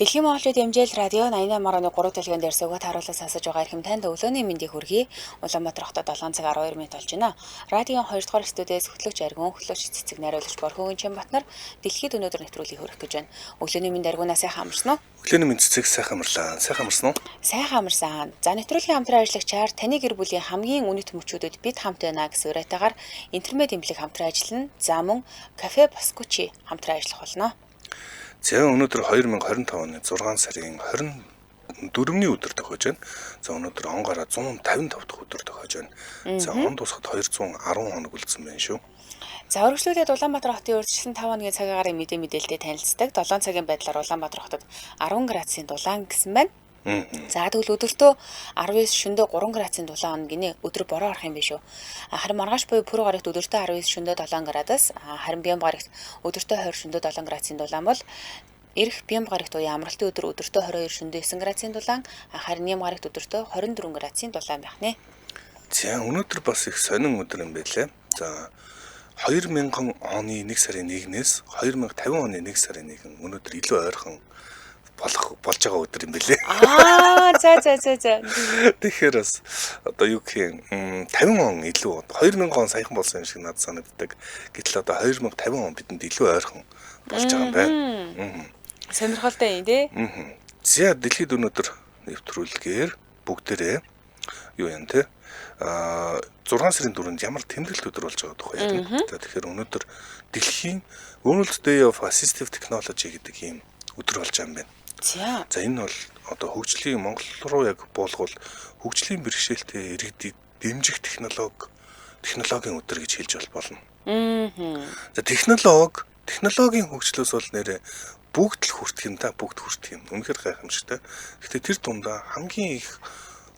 Дэлхийн Монголчууд Эмжээл радио 88.3 дэлгэн дээр сөгөөд харуулсан сонсож байгаа эрхэм танд өглөөний мэндийг хүргэе. Улаанбаатар хотод 7 цаг 12 минут болж байна. Радиогийн 2 дугаар студиэс хөтлөгч Аргун, хөтлөгч Цэцэг, найруулагч Борхогийн Чамбатнар дэлхийд өнөөдөр нэвтрүүлгийг хүргэх гэж байна. Өглөөний мэнд Аргунаа сайхан амарсан уу? Өглөөний мэнд Цэцэг, сайхан амарлаа. Сайхан амарсан уу? Сайхан амарсан. За, нэвтрүүлгийн хамтран ажиллагчаар таны гэр бүлийн хамгийн үнэт мөчүүдэд бид хамт байна гэсэн уриатайгаар Интермед эмнэлэг хамтран ажиллана. За мөн кафе Баскучи хамтран ажиллах болно. За, өнөөдөр 2025 оны 6 сарын 24-ний өдөр тохиож байна. За, өнөөдөр он гараа 155 дахь өдөр тохиож байна. За, он дуусахад 210 хоног үлдсэн байна шүү. За, үргэлжлүүлээд Улаанбаатар хотын урьдчилан 5 хоногийн цаг агаарын мэдээ мэдээлэлтэй танилцдаг. 7 цагийн байдлаар Улаанбаатар хотод 10 градусын дулаан гэсэн байна. За, тэгвэл өдөртөө 19 шөндөө 3 градусын дулаан онно гинэ. Өдөр бороо орох юм биш үү? Харин маргааш буюу пүрэв гарагт өдөртөө 19 шөндөө 7 градус, харин бямба гарагт өдөртөө 20 шөндөө 7 градусын дулаан бол ирэх бямба гарагт буюу амралтын өдөр өдөртөө 22 шөндөө 9 градусын дулаан, харин нэм гарагт өдөртөө 24 градусын дулаан байх нэ. За, өнөөдөр бас их сонин өдөр юм байлээ. За, 2000 оны 1 сарын 1-ээс 2050 оны 1 сарын 1 өнөөдөр илүү ойрхон болох болж байгаа өдөр юм бэлээ. Аа, за за за за. Тэгэхээр бас одоо юу гэх юм, 50 он илүү 2000 он саяхан болсон юм шиг надад санагддаг. Гэтэл одоо 2050 он бидэнд илүү ойрхон болж байгаа юм байна. Сонирхолтой юм тий. За, дэлхийд өнөөдөр нэвтрүүлгээр бүгдээрээ юу юм те, 6 сарын 4-нд ямар тэмдэглэлт өдөр болж байгаа тухай ярина. За, тэгэхээр өнөөдөр дэлхийн World Day of Assistive Technology гэдэг ийм өдөр болж байгаа юм байна. За. За, энэ бол одоо хөгжлийн, Монгол руу яг буулгавал хөгжлийн бэрхшээлтэй иргэдийг дэмжих технологийн өдөр гэж хэлж болно. За, технологийн хөгжлөөс бол нэрээ бүгд л хүртэх юм да, бүгд хүртэх юм. Үнэхээр гайхамшигтай. Гэхдээ тэр дундаа хамгийн их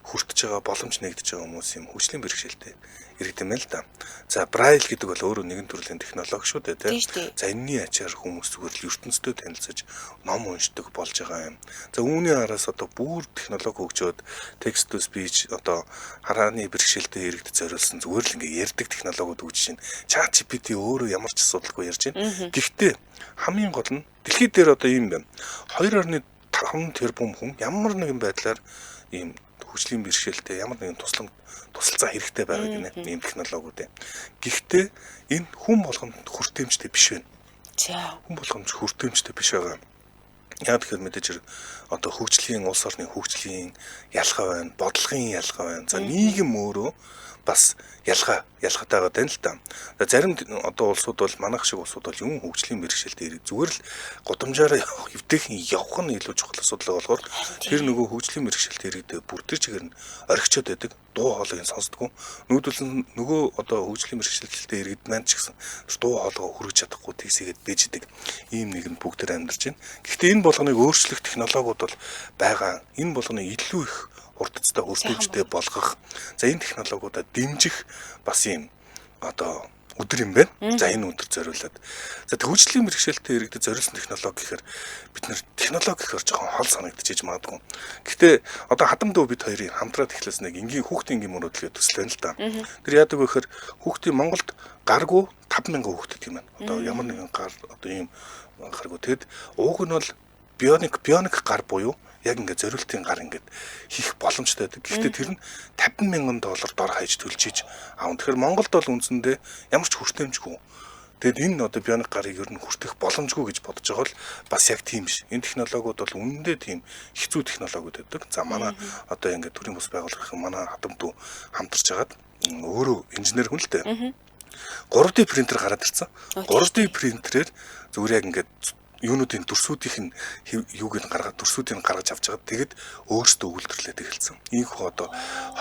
хүртэж байгаа, боломж нэгдэж байгаа хүмүүс юм хөгжлийн бэрхшээлтэй иргэд юм л да. За, Брайль гэдэг бол өөрөө нэгэн төрлийн технологи шүү дээ, тийм. За, энэний ачаар хүмүүс зүгээр л ертөнцтэй танилцаж ном уншдаг болж байгаа юм. За, үүний араас одоо бүр технологи хөгжөөд text to speech, одоо харааны бэрхшээлтэй иргэд зориулсан зүгээр л ингээ ярьдаг технологиуд хөгжиж байна. ChatGPT өөрөө ямар ч асуудалгүй ярьж байна. Гэхдээ хамгийн гол нь дэлхий дээр одоо ийм байна. 2.5 тэрбум хүн ямар нэгэн байдлаар ийм хөгжлийн бэрхшээлтэй ямар нэгэн туслам тусалцаа хэрэгтэй байгаа гинэ, ийм технологиуд. Гэхдээ энэ хүн болгонд хүртээмжтэй биш байна. Хүн болгонд хүртээмжтэй биш байгаа. Яг тэгэхээр мэдээж хэрэг одоо хөгжлийн, улс орны хөгжлийн ялгаа байна, бодлогын ялгаа байна. За, нийгэм өөрөө бас ялгаатай байгаа даа л да. Зарим одоо улсууд бол, манайх шиг улсууд бол юм хөгжлийн бэрхшээлтэй ирэх зүгээр л гудамжаараа явах, эвтэйхэн явах нь илүү чухал асуудал болохоор тэр нөгөө хөгжлийн бэрхшээлтэй иргэдээ бүр тэр чигээр нь орхичоод байдаг. Дуу хоолойг нь сонсдоггүй. Нүүдэлсэн нөгөө одоо хөгжлийн бэрхшээлтэй иргэд маань ч гэсэн дуу хоолойгоо хүргэж чадахгүй тэгсгээд бэждэг. Ийм нийгэмд бүгд тэр амьдарч байна. Гэхдээ энэ болгоныг өөрчлөх технологиуд бол байгаа. Энэ болгоныг илүү их хурдцтай, хүртээмжтэй болгох. За, энэ технологиудаа дэмжих бас ийм одоо өдөр юм байна. За, энэ өдөр зориулаад. За, хөгжлийн бэрхшээлтэй иргэдэд зориулсан технологи гэхээр бид нэр технологи гэхээр жоохон хол санагдчихэж магадгүй. Гэхдээ одоо хадам дүү бид хоёрын хамтраад эхлэсэн нэг энгийн хүүхдийн энгийн мөрөөдөлгээ төсөл байна л да. Тэр яадаг вэ гэхээр хүүхдийн Монголд гаргүй 5000 хүүхдэд юм байна. Одоо ямар нэгэн гар одоо ийм гаргүй. Тэгэд ууг нь бол бионик гар буюу яг ингээд зориултын гар ингээд хийх боломжтой байдаг. Гэхдээ тэр нь 50 мянган доллар дор хаяж төлж хийж аав. Тэгэхээр Монголд бол үндсэндээ ямар ч хүртээмжгүй. Тэгэд энэ одоо бионик гарыг ер нь хүртэх боломжгүй гэж бодож байгаа бол бас яг тийм биш. Энэ технологиуд бол үнэндээ тийм хэцүү технологиуд байдаг. За, манай одоо ингээд төрийн бус байгууллагын манай хадамдуу хамтарч хагаад, өөрөө инженер хүн л дээ. 3D принтер гараад ирсэн. 3D принтерээр зүгээр яг ингээд юунуудын дүрсүүдийнх нь юуг нь гаргаад, дүрсүүдийг гаргаж авч байгаа. Тэгэд өөрсдөө үйлдвэрлээд эхэлсэн. Ийхүү одоо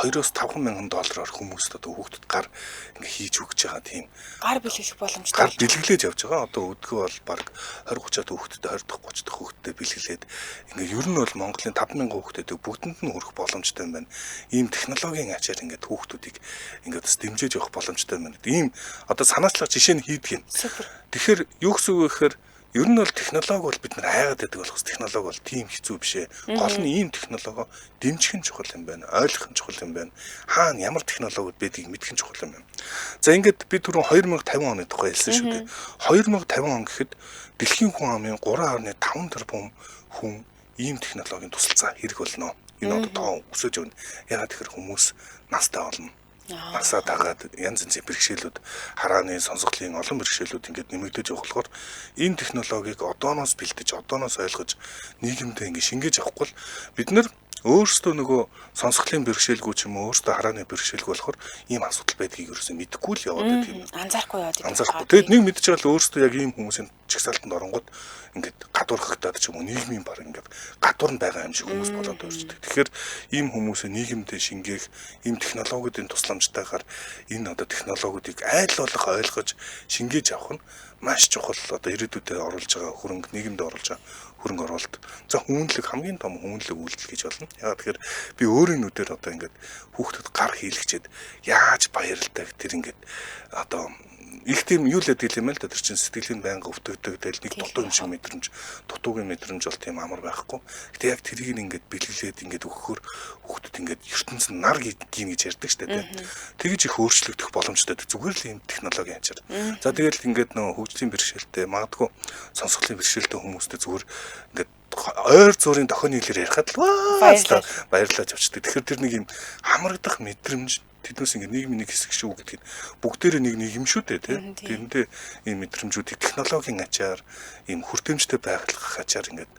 2-5 мянган доллараар хүмүүст, одоо хүүхдэд гар ингээ хийж өгч байгаа тийм гар бэлгэлэх боломжтой. Гар бэлгэлээж явж байгаа. Одоо өдгөө бол баг 20 30-аад хүүхдэд, 20 дахь 30 дахь хүүхдэд бэлгэлээд ингээ ер нь бол Монголын 5 мянган хүүхдэд бүгдэнд нь хүрэх боломжтой юм байна. Ийм технологийн ачаар ингээд хүүхдүүдийг ингээд бас дэмжиж явах боломжтой юм байна. Ийм одоо санаачлах жишээ нь хийдэг юм. Тэгэхээр юу гэсэн үг вэ гэхээр ер нь бол технологи бол бид нар хайгаад байдаг болохоос технологи бол тийм хэцүү биш ээ. Гол нь ийм технологи дэмжих нь чухал юм байна. Ойлгох нь чухал юм байна. Хаана ямар технологиуд байдгийг мэдэх нь чухал юм байна. За, ингээд би түрүүн 2050 оны тухай хэлсэн шүү дээ. 2050 он гэхэд дэлхийн хүн амын 3.5 тэрбум хүн ийм технологийн тусалцаа хэрэг болно. Энэ одоо тоон өсөж явна. Ягаад тэгэхээр хүмүүс настай болно. Насаа дагаад янз янзын бэрхшээлүүд, харааны, сонсголын олон бэрхшээлүүд ингээд нэмэгдэж явах болохоор энэ технологиг одооноос бэлдэж, одооноос ойлгож нийгэмдээ ингээд шингээж авахгүй бол бид нар өөрсдөө нөгөө сонсголын бэрхшээлгүй ч юм уу, өөрсдөө харааны бэрхшээлгүй болохоор ийм асуудал байдгийг ерөөсөө мэдэхгүй л яваад байдаг юм. Анзаарахгүй яваад байдаг. Анзаарахгүй. Тэгэд нэг мэдж байгаа л өөрсдөө яг ийм хүмүүсийн чагсаалтанд оронгууд ингээд гадуурхагдаад ч юм уу, нийгмийн баг ингээд гадуур нь байгаа юм шиг хүмүүс болоод өрчдөг. Тэгэхээр ийм хүмүүсээ нийгэмдээ шингээх, ийм технологиудын тусламжтайгаар энэ одоо технологиудыг айл болох ойлгож шингээж авах нь маш чухал одоо ирээдүйдээ оруулж байгаа хөрөнгө, нийгэмдээ оруулж байгаа хөрөнгө оруулалт. За хүмүүнлэг хамгийн том хүмүүнлэг үйлдэл гэж болно. Яагаад тэгэхээр би өөрийн нүдээр одоо ингээд хүүхдэд гар хийлгчээд яаж баярлдаг тэр ингээд одоо их тийм юу л гэдэг юм л да, тэр чинь сэтгэлийн байнга өвтгдөг, тэгэл нэг дутуу юм шиг мэдрэмж, дутуугийн мэдрэмж бол тийм амар байхгүй. Гэтэ яг тэрийг ингээд бэлгэлээд ингээд өгөхөөр хүүхдэд ингээд ертөнц нар гин гэж ярьдаг штэ тийм. Тэгж их өөрчлөгдөх боломжтой. Зүгээр л ийм технологи ачаар. За тэгэл ингээд нөө хөгжлийн бэрхшээлтэй, магадгүй сонсголын бэрхшээлтэй хүмүүстэй зүгээр ингээд ойр зуурын дохионы хэлээр ярихад л баярлаж авчдаг. Тэгэхээр тэр нэг юм хамрагдах мэдрэмж тэднээс ингээд нийгмийн нэг хэсэг шүү гэдгийг бүгдээрээ нэг нийгэм шүү дээ тийм. Тэрэндээ ийм мэдрэмжүүдийг технологийн ачаар, ийм хүртээмжтэй байглах ачаар ингээд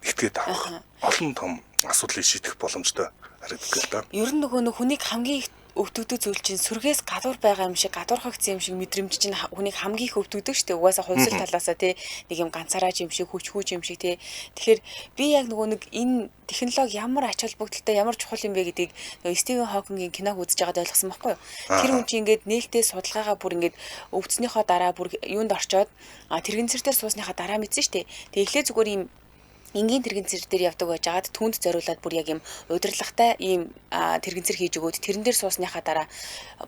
нэгтгээд авах олон том асуудлыг шийдэх боломжтой харагддаг л да. Ер нь нөгөө хүнийг хамгийн их өвтгдөг зүйл чинь сүргээс гадуур байгаа юм шиг, гадуурхагдсан юм шиг мэдрэмж чинь хүнийг хамгийн их өвтгдөг шүү дээ. Угаасаа хувьсэл талаасаа тий нэг юм ганцаараач юм шиг, хүчхүүч юм шиг тий. Тэгэхээр би яг нөгөө нэг энэ технологи ямар ач холбогдолтой, ямар чухал юм бэ гэдгийг нөгөө Стивен Хокингийн киног үзэж байгаад ойлгосон байхгүй юу? Тэр хүн чинь ингээд нээлттэй судалгаагаа бүр ингээд өвдснийхөө дараа бүр юунд орчоод тэрэгцэр дээр суусныхаа дараа мэдсэн шүү дээ. Тэгээ эхлээ зүгээр ийм энгийн тэрэгцэр дээр явдаг байжгаад түүнд зориулаад бүр яг юм удирдлагатай ийм тэрэгцэр хийж өгөөд тэрэн дээр суусныхаа дараа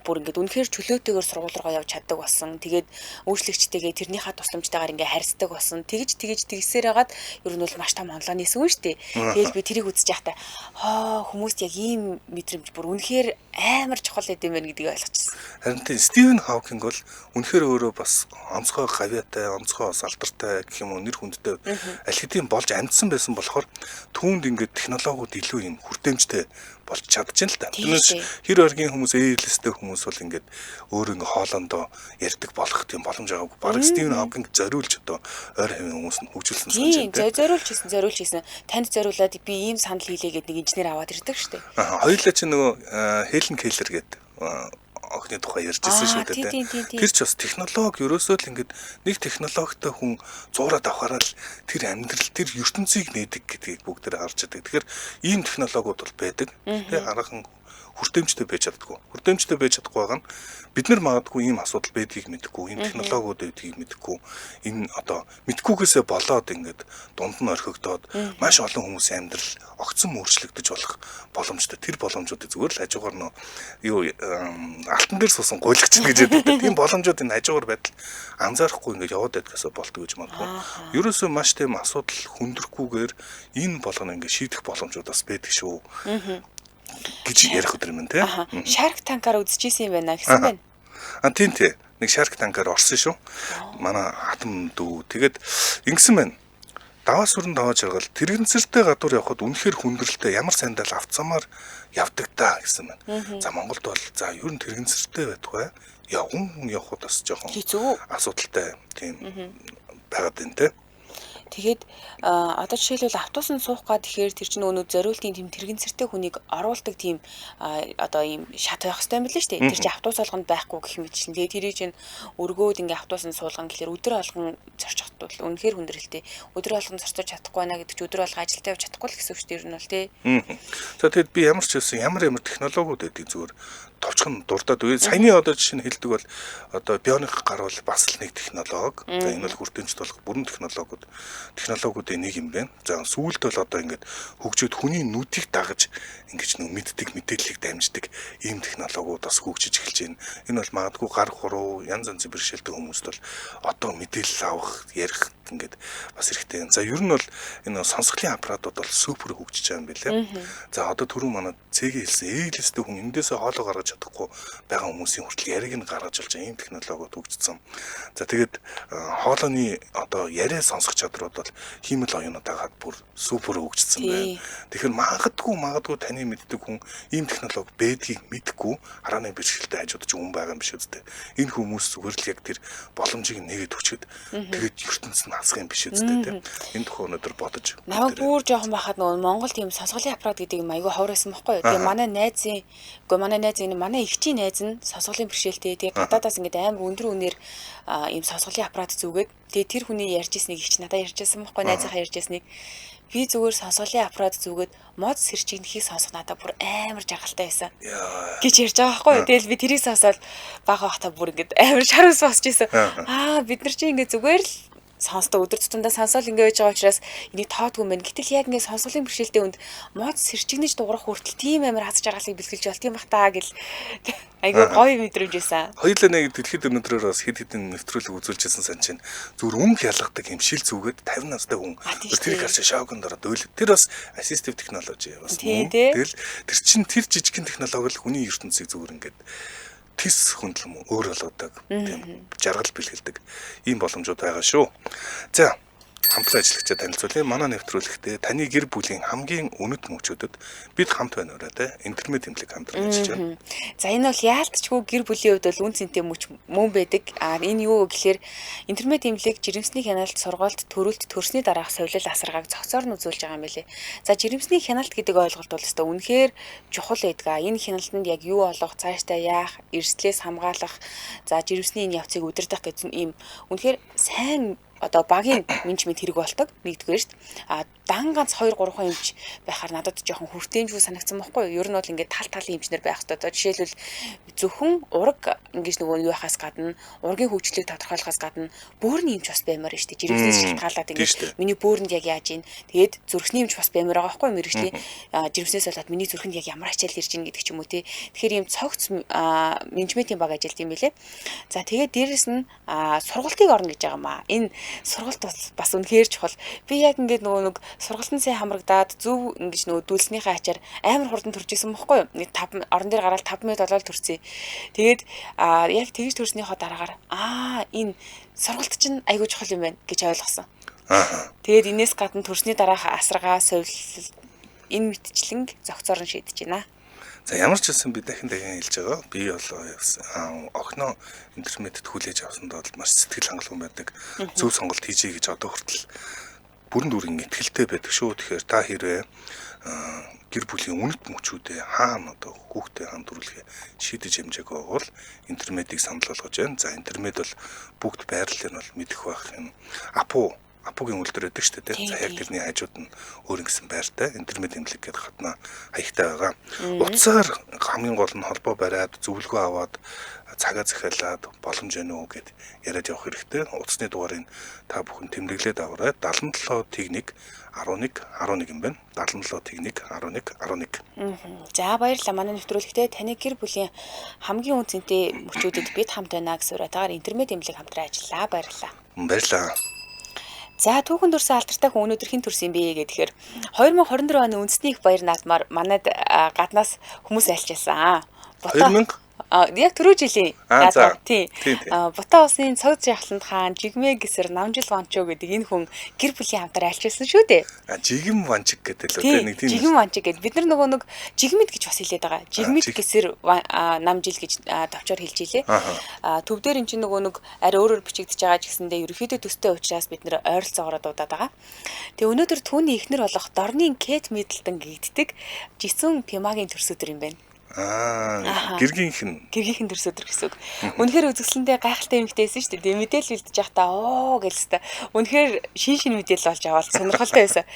бүр ингээд үнэхээр чөлөөтэйгээр сургууль руугаа явж чаддаг болсон. Тэгээд үйлчлэгчтэйгээ тэрнийхээ тусламжтайгаар ингээд харьцдаг болсон. Тэгж тэгж тэгсээр хагаад ер нь бол маш том онлоо нийсэн үү штэ. Тэгэл би тэрийг үзэж байхдаа хоо хүмүүст яг ийм мэдрэмж бүр үнэхээр амар чухал байд юм байна гэдгийг ойлгочихсон. Харин тийм Стивен Хокинг бол үнэхээр өөрөө бас онцгой гавьяатай, онцгой бас алдартай гэх юм уу, нэр хүндтэй аль хэдийн болж амжсан байсан болохоор түүнд ингээд технологиуд илүү юм хүртээмжтэй болж чадчихээн л та. Тэрнээс хэр оргийн хүмүүс, ээлстэй хүмүүс бол ингээд өөр ингээ хоолондоо ярьдаг болох тийм боломж байгаагүй. Бараг Стивен Хокинг зориулж одоо ойр хавийн хүмүүс нь хөгжүүлсэн санаж байна. Зориулж хийсэн, зориулж хийсэн. Танд зориулаад би ийм санал хийлээ гэдэг нэг инженер аваад ирдэг шүү дээ. Аа, хоёулаа чи нөгөө Хелен Келлер гэдэг охины тухай ярьж ирсэн шүү дээ. Тэр ч бас технологи ерөөсөө л ингээд нэг технологитой хүн зуураад авахаараа л тэр амьдрал, тэр ертөнцийг нээдэг гэдгийг бүгд тэр харж байдаг. Тэгэхээр ийм технологиуд бол байдаг. Тэ хараахан хүртээмжтэй байж чаддаггүй. Хүртээмжтэй байж чадахгүй байгаа нь бид нар магадгүй ийм асуудал байдгийг мэдэхгүй, ийм технологиуд байдгийг мэдэхгүй, энэ одоо мэдхгүйгээсээ болоод ингээд дунд нь орхигдоод маш олон хүмүүсийн амьдрал огцон өөрчлөгдөж болох боломжтой. Тэр боломжуудыг зүгээр л хажуугаар нөө юу алтан дээр суусан гуйлагч гэж ярьдаг. Тийм боломжууд энэ хажуугаар байдал анзаарахгүй ингээд яваад байдгасаа болтго гэж магадгүй. Ерөөсөө маш тийм асуудал хүндрэхгүйгээр энэ болгоно ингээд шийдэх боломжууд бас байдаг шүү гэж ярих өдөр юм тий. Shark Tank-аар үзчихсэн юм байна гэсэн байна. А тийм тий. Нэг Shark Tank-аар орсон шүү. Манай хатам дүү. Тэгээд ингэсэн байна. Даваа сүрэн даваа жаргал тэрэгцэртэй гадуур явхад үнэхээр хүндрэлтэй ямар сандал авцаамаар явдаг та гэсэн байна. За Монголд бол за ер нь тэрэгцэртэй байтугай явган хүн явхад бас жоохон асуудалтай тийм байгаад байна тий. Тэгээд одоо жишээлбэл автобусанд суух гад тэгэхээр тэр чинь нөгөө зориултын тийм тэрэгцэртэй хүнийг оруулдаг тийм одоо ийм шат байх хэрэгтэй юм билээ шүү дээ. Тэр чинь автобус болгонд байхгүй гэх мэтчлэн. Тэгээд тэрийг чинь өргөөд ингээ автобусанд суулган гэхлээр өдөр болгон зорчих бол үнэхээр хүндрэлтэй. Өдөр болгон зорцож чадахгүй байна гэдэг чинь өдөр болгон ажилдаа явж чадахгүй л гэсэн үг шүү дээ ер нь бол тий. За тэгэд би ямар ч байсан ямар ямар технологиуд байдгийг зүгээр товчхон дурдаад үгүй. Саяны одоо жишээ нь хэлдэг бол одоо бионик гар бол бас л нэг технологи. За энэ бол хүртээмжт болох бүрэн технологиудын нэг юм байна. За сүүлд бол одоо ингээд хөгжөөд хүний нүдийг дагаж ингэж нэг мэддэг мэдээллийг дамждаг ийм технологиуд бас хөгжиж эхэлж байна. Энэ бол магадгүй гар хуруу янз янзын бэрхшээлтэй хүмүүст бол одоо мэдээлэл авах, ярих ингээд бас хэрэгтэй. За ер нь бол энэ сонсголын аппаратууд бол супер хөгжиж байгаа юм билээ. За одоо түрүү манай цэгийн хэлсэн ээлстэй хүн эндээсээ хоолой гаргаж чадахгүй байгаа хүмүүсийн хүртэл яриг нь гаргаж болж байгаа ийм технологиуд хөгжсөн. За тэгээд хоолойны одоо яриа сонсох чадвар бол хиймэл оюунууд агаад бүр супер хөгжсөн байна. Тэгэхээр магадгүй таны мэддэг хүн ийм технологи байдгийг мэдэхгүй харааны бэрхшээлтэй хажууд ч хүн байгаа юм биш үстэй. Энэ хүмүүс зүгээр л яг тэр боломжийг нэгэд өчгöd тэгээд ертөнц нь хасах юм биш үстэй тийм. Энэ тухай өнөөдөр бодож. Намайг бүр жоохон байхад нөгөө Монгол тийм сонсголын аппарат гэдэг юм айгүй ховор байсан байхгүй юу. Тэгээ манай найзын үгүй манай найз энэ манай эгчийн найз нь сонсголын бэрхшээлтэй. Тэгээ гадаадаас ингээд амар өндөр үнээр ийм сонсголын аппарат зүгээд тэгээ тэр хүний ярьж ирснийг эгч надад ярьж байсан байхгүй найзынхаа ярьж ирснийг би зүгээр сонсголын аппарат зүгээд мод сэрчигнэхийг сонсох надад бүр амар жаргалтай байсан гэж ярьж байгаа байхгүй юу. Тэгэл би тэрийг сонсоод бага байхдаа бүр ингээд амар шар ус босч исэн. Аа бид нар чи ингээд зүгээр л сонсдог өдөр тутамдаа сонсоол ингэ байж байгаа учраас энийг тоодгүй юм байна. Гэтэл яг ингэ сонсголын бэрхшээлтэй хүнд мод сэрчигнэж дуурах хүртэл тийм амар хаз жаргалыг бэлгэлж болт юм бах таа гэл айгүй гоё мэдрэмж байсан. Хоёулаа нэг дэлхийд өнөөдрөөр бас хэд хэдэн нэвтрүүлэг үзүүлжсэн сан чинь зүгээр өнгө ялгадаг юм шил зүгээд 50 настай хүн тэрийг харж шоконд ороод өөл. Тэр бас assistive technology бас мөн. Тэгэл тэр чинь тэр жижигхэн технологи л хүний ертөнцийг зүгээр ингээд тэс хүндлэм өөр болгодог тийм жаргал бэлгэлдэг ийм боломжууд байгаа шүү. За хамтран ажиллагчдад танилцуулъя. Манай нэвтрүүлэгтээ таны гэр бүлийн хамгийн үнэт мөчүүдэд бид хамт байна ураа интернет тэмдэглэг хамтран ажиллаж байна. За энэ бол яалтчгүй гэр бүлийн хувьд бол үн цэнтэй мөч мөн байдаг. А энэ юу гэхээр интернет тэмдэглэг жирэмсний хяналт, сургаалт, төрөлт, төрсний дараах совилол асаргааг цогцоор нь үзүүлж байгаа юм билээ. За жирэмсний хяналт гэдэг ойлголт бол өстой үнэхээр чухал байдаг. Энэ хяналтанд яг юу олох, цаашдаа яах, эрсдлээс хамгаалах, за жирэмсний энэ явцыг удирдах гэсэн ийм үнэхээр сайн одоо багийн менежмент хэрэг болдог нэгдүгээрт. А дан ганц 2 3 эмч байхаар надад жоохон хүртээмжгүй санагдсан байхгүй юу? Ер нь бол ингээд тал талын эмчнэр байх хэрэгтэй. Одоо жишээлбэл зөвхөн ураг ингэж нөгөө юу яхаас гадна, ургийн хөгжлийг тодорхойлохоос гадна бөөрийн эмч бас баймаар шүү дээ. Жирэмснээс шалтгаалаад ингээд миний бөөрөнд яг яаж ийн. Тэгээд зүрхний эмч бас баймаар байгаа байхгүй юу? Мэргэжлийн жирэмснээс болоод миний зүрхэнд яг ямар ачаал ирж ийн гэдэг ч юм уу те. Тэгэхээр ийм цогц менежментийн баг ажилт юм билээ. За тэгээд дээрэс нь сургалтыг орно гэж байгаа юм аа. Энэ сургалт бас үнэхээр чухал. Би яг ингээд нөгөө нэг сургалтын сайн хамрагдаад зөв ингэж нөгөө дүүлснийхээ ачаар амар хурдан төрж исэн бохгүй юу? Нэг 5 орон дээр гараад 5 минут болоод төрсөн. Тэгээд яг тэгж төрснийхөө дараагаар энэ сургалт чинь айгүй чухал юм байна гэж ойлгосон. Тэгээд энэс гадна төрсний дараах асаргаа, совилол энэ мэтчлэнг зохицоор нь шийдэж байна. За ямар ч байсан би дахин дахин хэлж байгаа. Би бол охиноо интернетэд хүлээж авсанд бол маш сэтгэл хангалуун байдаг. Зөв сонголт хийжээ гэж одоо хүртэл бүрэн дүрэн итгэлтэй байдаг шүү. Тэгэхээр та хэрвээ гэр бүлийн үнэт мөчүүдээ хаана одоо хүүхдээ хамт төрүүлэхээ шийдэж хэмжээгүй бол интернетийг санал болгож байна. За интернет бол бүгд байрлалыг нь бол мэдэх байх юм. Апугийн үйлдвэр байдаг шүү дээ. За яг тэрний хажууд нь өөр ингэсэн байртай интернет тэмдэглэг гэдэг хатна хаягтай байгаа. Утсаар хамгийн гол нь холбоо бариад зөвлөгөө аваад цагаа захиалаад боломж байна уу гэд яриад явах хэрэгтэй. Утасны дугаарыг та бүхэн тэмдэглээд аваарай. 77 тэг 1 11 11 юм байна. 77 тэг 1 11 11. За баярлалаа. Манай нэвтрүүлэгтээ таны гэр бүлийн хамгийн үн цэнтэй мөчүүдэд бид хамт байна гэсэн уриатгаар интернет тэмдэглэг хамтран ажиллаа. Баярлалаа. Баярлалаа. За түүхэн төрсөн алдартай хүн өнөөдөр хэн төрсөн юм бэ гэхээр 2024 оны үндэсний их баяр наадмаар манад гаднаас хүмүүс айлчилсан. 2000 Яг түрүү жилийн наадмаар тий. Бутаа улсын цогц жахланд хаан Жигмэ гисэр Намжил Ванчо гэдэг энэ хүн гэр бүлийн хамтаар айлчилсан шүү дээ. Жигм Ванчик гэдэг л үү нэг тийм. Жигм Ванчик гэдэг. Бид нар нөгөө нэг Жигмэд гэж бас хэлээд байгаа. Жигмэд гисэр Намжил гэж товчоор хэлж илээ. Төв дээр эн чинь нөгөө нэг арай өөрөөр бичигдэж байгаа ч гэсэндээ ерөнхийдөө төстэй учраас бид нэр ойролцоогоор дуудаад байгаа. Тэгээ өнөөдөр түүний эхнэр болох Дорны Кэт Миддлтон гэгддэг Жисүн Пимагийн төрсөдөр юм байна. Гэргийнхэн. Гэргийнхэн төрс өдөр гэсэн үг. Үнэхээр үзэсгэлэндээ гайхалтай эмэгтэй байсан шүү дээ. Мэдээлэл бэлдэж байхдаа оо гэлстэй. Үнэхээр шин шин мэдээлэл олж аваад сонирхолтой байсан.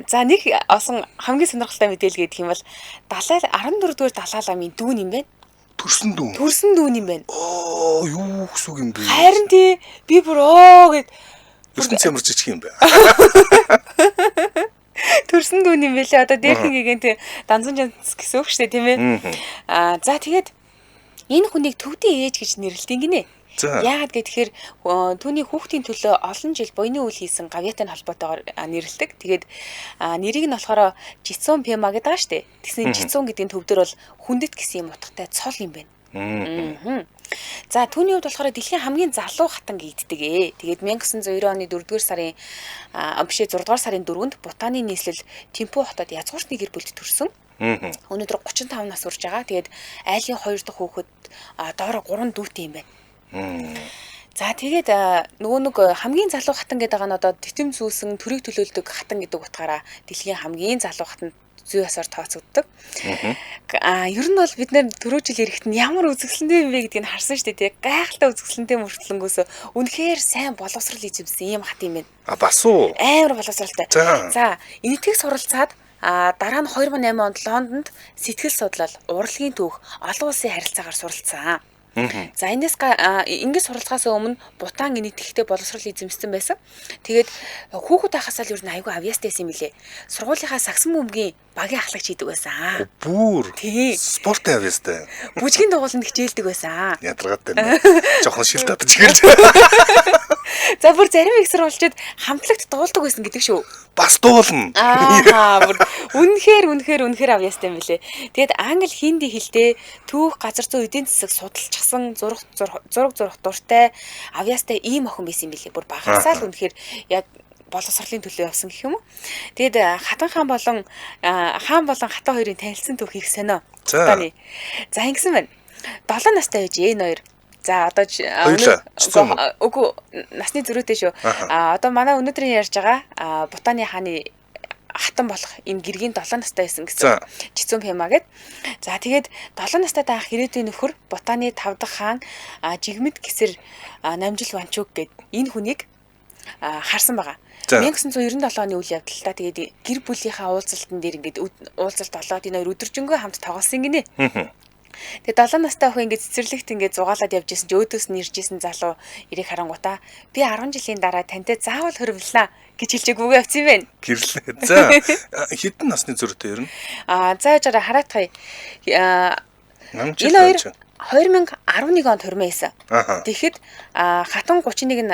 За нэг олон хамгийн сонирхолтой мэдээлэл гэдэг юм бол Далай 14 дугаар Далай ламын дүүн юм байна. Төрсөн дүүн. Төрсөн дүүн юм байна. Оо юу гэсэн үг юм бэ? Харин тий би бүр оо гэд ертөнц ямар жижиг юм бэ? Төрсөн дүүн юм байлээ. Одоо дээрхэн гигэн тий данзан жанц гэсэн үг шүү дээ, тийм ээ. Аа за тэгээд энэ хүнийг төвдийн ээж гэж нэрлэдэг гинэ. Яагаад гэхээр түүний хүүхдийн төлөө олон жил буйны үйл хийсэн гавьяатай холбоотойгоор нэрлэдэг. Тэгээд нэрийг нь болохоор Жицун Пема гэдэг байгаа шүү дээ. Тэгсэн Жицун гэдэг нь төвдөр бол хүндэт гэсэн юм утгатай цол юм байна. За түүний хувьд болохоор дэлхийн хамгийн залуу хатан гийддэг. Тэгээд 1990 оны 4-р сарын 6-р сарын 4-нд Бутаны нийслэл Тимпу хотод язгууртны гэр бүлд төрсөн. Өнөөдөр 35 нас хүрж байгаа. Тэгээд айлын 2 дахь хүүхэд доороо 3 дүүтэй юм байна. За тэгээд нөгөө нэг хамгийн залуу хатан гэдэг байгаа нь одоо титэм зүүсэн төрийг төлөөлдөг хатан гэдэг утгаараа дэлхийн хамгийн залуу хатан зүй ёсоор тооцогддог. Ер нь бол бид нэр түрүү жил ирэхэд нь ямар үзэсгэлэнтэй юм бэ гэдгийг харсан шүү дээ. Гайхалтай үзэсгэлэнтэй мөртлөнгөөс үнэхээр сайн боловсрал эзэмсэн ийм хат юм байна. А бас уу? Амар боловсралтай. За энэтхэг суралцаад дараа нь 2008 онд Лондонд сэтгэл судлал, урлагийн түүх, олон улсын харилцаагаар суралцсан. За энэс ингэж суралцахаас өмнө Бутан энэтхэгтэй боловсрол эзэмшсэн байсан. Тэгээд хүүхэд байхасаа л ер нь айгүй авьяастай байсан юм билээ. Сургуулийнхаа сагсан бөмбөгийн багийн ахлагч хийдэг байсан. Бүр спортын авьяастай. Бүжгийн дугууланд хичээлдэг байсан. Ядаргаатай юм. Жохон шил татаж гэлж. За бүр зарим их сурвалжид хамтлагт дуулдаг байсан гэдэг шүү. Бас дуулна. Аа бүр үнэхээр авьяастай юм билээ. Тэгээд англи, хинди хэлтэй түүх, газар зүй, эдийн засаг судалчихсан, зураг зурах дуртай, авьяастай ийм охин байсан юм билээ. Бүр багасаа л үнэхээр яг боловсролын төлөө явсан гэх юм уу. Тэгээд хатан хаан болон хатан хоёрын танилцсан түүх их сонио. За ингэсэн байна. 7 настай байж энэ хоёр. За одоо үгүй насны зөрүүтэй шүү. Одоо манай өнөөдрийн ярьж байгаа Бутаны хааны хатан болох энэ гэргийн 7 настай байсан гэсэн. Жицүүн Пема гэд. За тэгээд 7 настай таах ирээдүйн нөхөр Бутаны 5 дахь хаан Жигмэд Гисэр Намжил Ванчуг гэд энэ хүнийг харсан байгаа. 1997 оны үйл явдал та тэгээд гэр бүлийнхаа уулзалтан дээр ингээд уулзалт болоод энэ хоёр өдөржингөө хамт тоглосон гинэ. Тэгээ 7 настай охин ингээд цэцэрлэгт ингээд зугаалаад явж исэн чи өөдөөс нь ирж исэн залуу эрийг харангуутаа би 10 жилийн дараа тантай заавал хөрвөлнө гэж хэлж өгөөгүй явцсан юм байна. Гэрлээ. За хэдэн насны зөрүүтэй ер нь? За яжаараа хараатгая. Энэ хоёр 2011 онд хөрмөө исэн. Тэгэхэд хатан 31 нь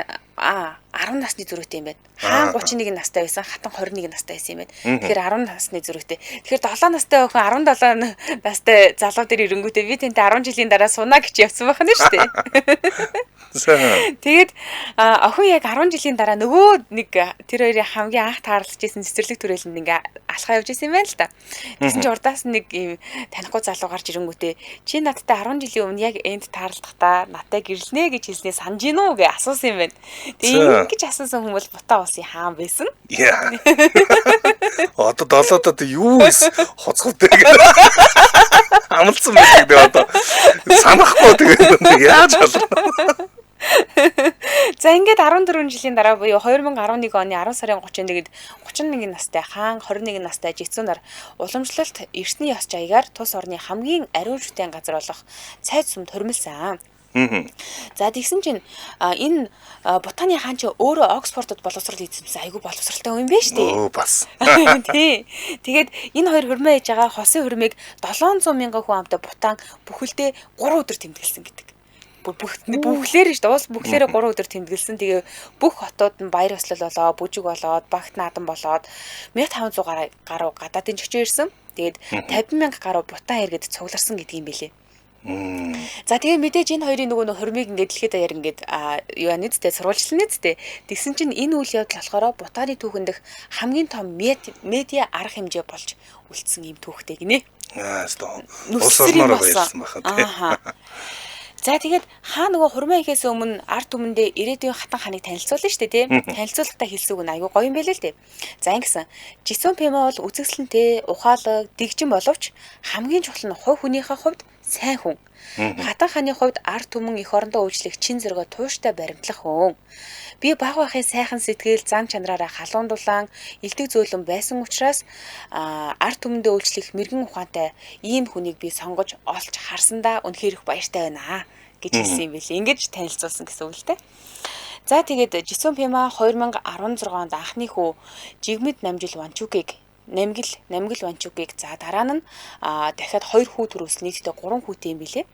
10 насны зөрүүтэй юм байна. Хаан 31 настай байсан, хатан 21 настай байсан юм байна. Тэгэхээр 10 насны зөрүүтэй. Тэгэхээр 7 настай охин 17 настай залуу дээр ирэнгүүтээ би тэнтэй 10 жилийн дараа сунаа гэж явсан байх нь шүү дээ. Тэгээд охин яг 10 жилийн дараа нөгөө нэг тэр хоёрын хамгийн анх таарлаж исэн цэцэрлэг түрээлэнд ингээ алхаа явж исэн юм байна л да. Тэгсэн чинь урдаас нэг юм танихгүй залуу гарч ирэнгүүтээ чи надтай 10 жилийн өмнө яг энд таарлахдаа надтай гэрлэнэ гэж хэлснээ санаж гин үү гэж асуусан юм байна. Тэгээ ингэж асуусан хүн бол Бутан улсын хаан байсан. Яа. Одоо долоодод юу хоцготой гэдэг. Амлсан байдаг дээ одоо. Санахгүй тэгээд яаж болов. За ингээд 14 жилийн дараа буюу 2011 оны 10 сарын 31-нд 31 настай хаан 21 настай Жицүү нар уламжлалт эртний ёс жаягаар тус орны хамгийн ариун шүтэн газар болох цайд сүмд хормилсан. За тэгсэн чинь энэ Бутаны хаан чи өөрөө Оксфордод боловсрол эзэмсэн айгүй боловсралтай хүн юм байна шүү дээ. Өө бас. Тий. Тэгээд энэ хоёр хөрмөө хийж байгаа хосын хөрмийг 700 мянган хүн амтай Бутан бүхэлдээ 3 өдөр тэмдэглэсэн гэдэг. Бүхлээр шүү дээ. Улс бүхлээрээ 3 өдөр тэмдэглэсэн. Тэгээ бүх хотууд нь баяр ёслол болоо, бүжиг болоод, багт наадам болоод 1500 гаруй гадаадын чөчөө ирсэн. Тэгээд 50 мянга гаруй Бутан иргэд цугларсан гэдэг юм билээ. За тэгээ мэдээж энэ хоёрын нөгөө хормыг ингээд дэлхийд даяар ингээд юу яа нэцтэй сурвалжлан нэцтэй. Тэгсэн чинь энэ үйл явдал болохоор Бутаны түүхэн дэх хамгийн том медиа арга хэмжээ болж үлдсэн юм түүхтэй гинэ. Аа стоп. Улс орнороо баярлсан байхаа тий. За тэгээд хаа нөгөө хурмаа ихээс өмнө ард түмэндээ ирээдүйн хатан хааныг танилцуулна шүү дээ тий. Танилцуулгатай хэлсэн үг нь айгүй гоё юм байлээ л дээ. За ингэсэн. Жицүүн Пема бол үзэсгэлэнтэй, ухаалаг, дэгжин боловч хамгийн чухал нь хувь хүнийхээ хувьд сайн хүн. Хатан хааны хувьд ард түмэн эх орондоо үйлчлэх чин зэрэгэ тууштай баримтлах хүн. Би баг байхын сайхан сэтгэл, зан чанараараа халуун дулаан, элдэг зөөлөн байсан учраас ард түмэндээ үйлчлэх мэрэгэн ухаантай ийм хүнийг би сонгож олж харсандаа үнэхээр их баяртай байна гэж хэлсэн юм билээ. Ингэж танилцуулсан гэсэн үг л дээ. За тэгээд Жицүүн Пема 2016 онд анхны хүү Жигмэд Намжил Ванчугийг Намгил Ванчугийг за дараа нь дахиад 2 хүү төрүүлсэн, нийтдээ 3 хүүтэй юм билээ.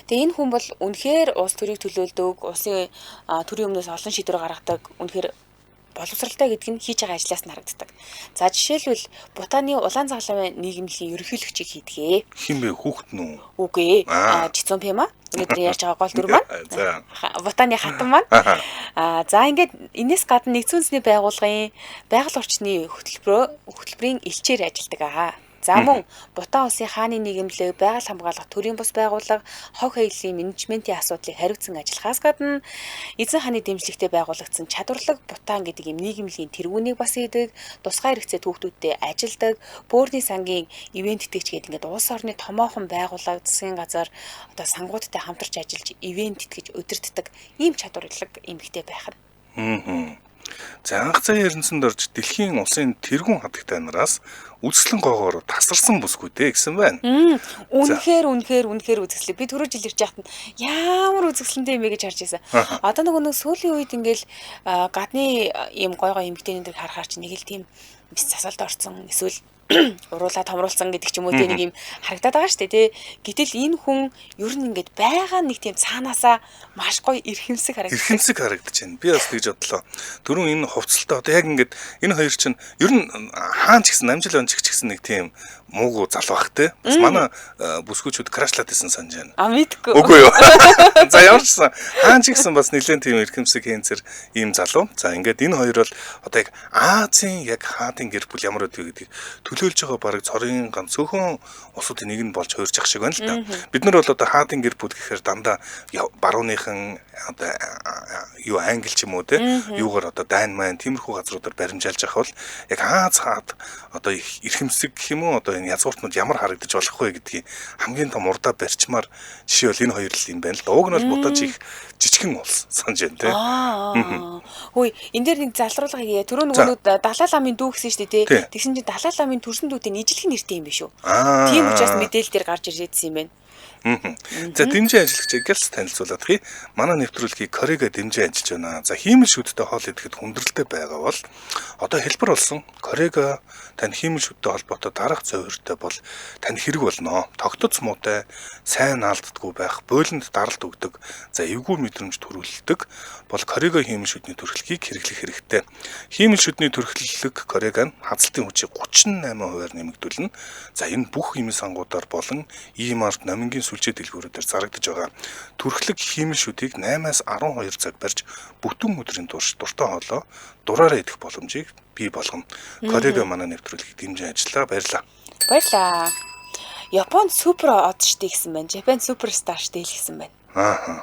Тэгээ энэ хүн бол үнэхээр улс төрийг төлөөлдөг, улсын төрийн өмнөөс олон шийдвэр гаргадаг, үнэхээр Боловсралтай гэдэг нь хийж байгаа ажлаас нь харагддаг. За жишээлбэл Бутаны улаан цаглан нийгэмлэгийн ерөнхийлөгчийг хийдэг. Хин бэ, хүүхэд нь үү? Үгүй ээ. Жицүүн Пима. Өнөөдөр ярьж байгаа гол дүр маань. За. Бутаны хатан маань. За ингээд энэс гадна нэгдсэн үндэсний байгууллагын байгаль орчны хөтөлбөрийн элчээр ажилладаг. За мөн Бутан улсын хааны нийгэмлэг, байгаль хамгаалах төрийн бус байгууллага, хог хаяглалын менежментийн асуудлыг хариуцсан ажиллахаас гадна эзэн хааны дэмжлэгтэй байгуулагдсан чадварлаг Бутан гэдэг юм нийгэмлэгийн тэргүүнийг бас хийдэг, тусгай хэрэгцээ хүүхдүүдтэй ажилладаг, бөөрийн сангийн ивент итгэгч гэдэг ингээд улс орны томоохон байгууллага, засгийн газар одоо сангуудтай хамтарч ажиллаж ивент итгэж удирддаг ийм чадварлаг эмэгтэй байх нь. За анх заяа Эрдэнэсэнд орж дэлхийн улсын тэргүүн хадагтай нараас үзэсгэлэн гоогоор тасарсан бүсгүй дээ гэсэн байна. Үнэхээр үнэхээр үнэхээр үзэсгэлэн. Би түрүү жил ирж байхад нь ямар үзэсгэлэнтэй юм бэ гэж харж байсан. Одоо нөгөө сүүлийн үед ингээл гадны ийм гой гой эмэгтэйний дээр харахаар чи нэг л тийм бис засалд орсон эсвэл уруулаа томруулсан гэдэг ч юм уу те нэг юм харагдаад байгаа шүү дээ те. Гэтэл энэ хүн ер нь ингээд байгаа нэг тийм цаанаасаа маш гоё эрхэмсэг харагдаж. Эрхэмсэг харагдаж байна. Би бас тэгж бодлоо. Түрүүн энэ хувцалтай одоо яг ингээд энэ хоёр чинь ер нь хаан ч гэсэн намжил онч ч гэсэн нэг тийм муугу залуу бах те. Бас манай бүсгүүчүүд крашлаад исэн санаж байна. А мэдгүй. Үгүй юу. За ямар ч сан хаан ч гэсэн бас нэлээд тийм эрхэмсэг хэнцэр ийм залуу. За ингээд энэ хоёр бол одоо яг Азийн яг хаадын гэр бүл ямар өдөө гэдгийг төлөөлж байгаа бараг цорын ганц цөөхөн улсуудын нэг нь болж хуурж ах шиг байна л да. Бид нар бол одоо хаадын гэр бүл гэхээр дандаа барууныхан одоо юу англи ч юм уу те юугаар одоо дайн майн тиймэрхүү газруудаар баримжаалж явах бол яг Аз хаад одоо эрхэмсэг гэх юм уу одоо энэ язгууртнууд ямар харагдаж болох вэ гэдгийг хамгийн том урдаа барьчмаар жишээ бол энэ хоёр л юм байна л да. Уг нь бол Бутан их жижигхэн улс санаж байна те. Хөөе, энэ дээр нэг залруулга хийе. Түрүү нөгөө Далай ламын дүү гэсэн шүү дээ те. Тэгсэн чинь Далай ламын төрсөн дүүтэй нийжлэх нэртэй юм биш үү? Тийм учраас мэдээлэл дээр гарч ирээдсэн юм байна. За дэмжин ажиллагчийг гэлс танилцуулаад хий. Манай нэвтрүүлгийг Корега дэмжин ажиллаж байна. За хиймэл шүдтэй хоол идэхэд хүндрэлтэй байгаа бол одоо хэлбэр болсон Корега тань хиймэл шүдтэй холбоотой дараах зовиртой бол тань хэрэг болно. Тогтоц муутай, сайн наалддаггүй байх, бөөлөнд даралт өгдөг, за эвгүй мэдрэмж төрүүлдэг бол Корега хиймэл шүдний төрхлөгийг хэрэглэх хэрэгтэй. Хиймэл шүдний төрхлөг Корега нь хазалтын хүчийг 38%-аар нэмэгдүүлнэ. За энэ бүх хиймэл сангуудаар болон E-Mart номингийн сүлжээ дэлгүүрүүдээр зарагдаж байгаа. Төрхлөг хиймэл шүдийг 8-аас 12 цаг барьж бүтэн өдрийн турш дуртай хоолоо дураараа идэх боломжийг бий болгоно. Корега манай нэвтрүүлгийг дэмжин ажиллаа. Баярлалаа. Баярлалаа. Японд супер од штэ гэсэн байна. Japan superstar штэ л гэсэн байна. Аа.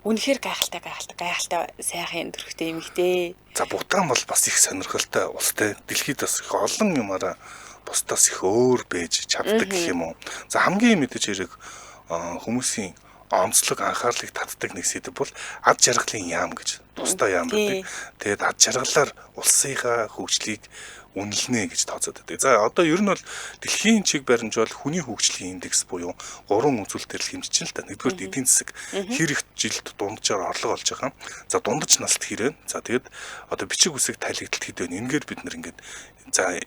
Үнэхээр гайхалтай гайхалтай гайхалтай сайхан төрхтэй эмэгтэй. За Бутан бол бас их сонирхолтой улс те. Дэлхийд бас их олон юмараа бусдаас их өөр байж чаддаг гэх юм уу. За хамгийн мэдээж хэрэг хүмүүсийн онцлог анхаарлыг татдаг нэг сэдэв бол ад жаргалын яам гэж тусдаа яам гэдэг. Тэгээд ад жаргалаар улсынхаа хөгжлийг үнэлнэ гэж тооцоод байдаг. За одоо ер нь бол дэлхийн чиг баримж бол хүний хөгжлийн индекс буюу гурван үзүүлэлтээр л хэмжиж л та. Нэгдүгээр эдийн засаг хэр их жилд дунджаар орлого олж байгаа. За дундаж наслт хэр вэ? За тэгээд одоо бичиг үсэг тайлэгдэлт хэд вэ? Энгээр бид нар ингээд за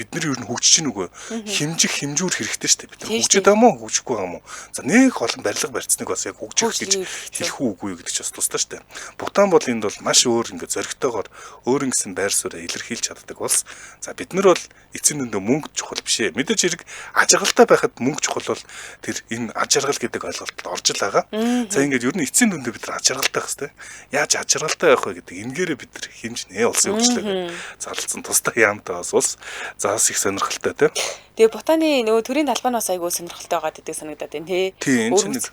бид нар ер нь хөгжиж гин үгүй хэмжих хэмжүүр хэрэгтэй шүү дээ. Бид нар хөгжиж байгаа мó хөгжихгүй байгаа мó. За нэг олон барилга барьцныг бас яг хөгжих гэж хэлэх үгүй гэдэг ч бас тусдаа шүү дээ. Бутан бол энд бол маш өөр ингээд зоригтойгоор өөр ингэсэн байр сууриа илэрхийлж чаддаг улс. За бид нар бол эцсийн дүндээ мөнгө чухал биш ээ. Мэдээж хэрэг аж аргалтай байхад мөнгө чухал бол тэр энэ аж аргал гэдэг ойлголтод орж л байгаа. За ингээд ер нь эцсийн дүндээ бид нар аж аргалтай байх хэрэгтэй. Яаж аж аргалтай байх вэ гэдэг энгээрээ бид нар хэмжинэ. Улсын хөгжлөөр зарлцсан тусдаа яамтай бас улс. За бас их сонирхолтой тий. Тэгээ Бутаны нөгөө төрийн талбай нь бас айгүй сонирхолтой байгаа гэдэг санагдаад байна тий. Тийм энэ нэг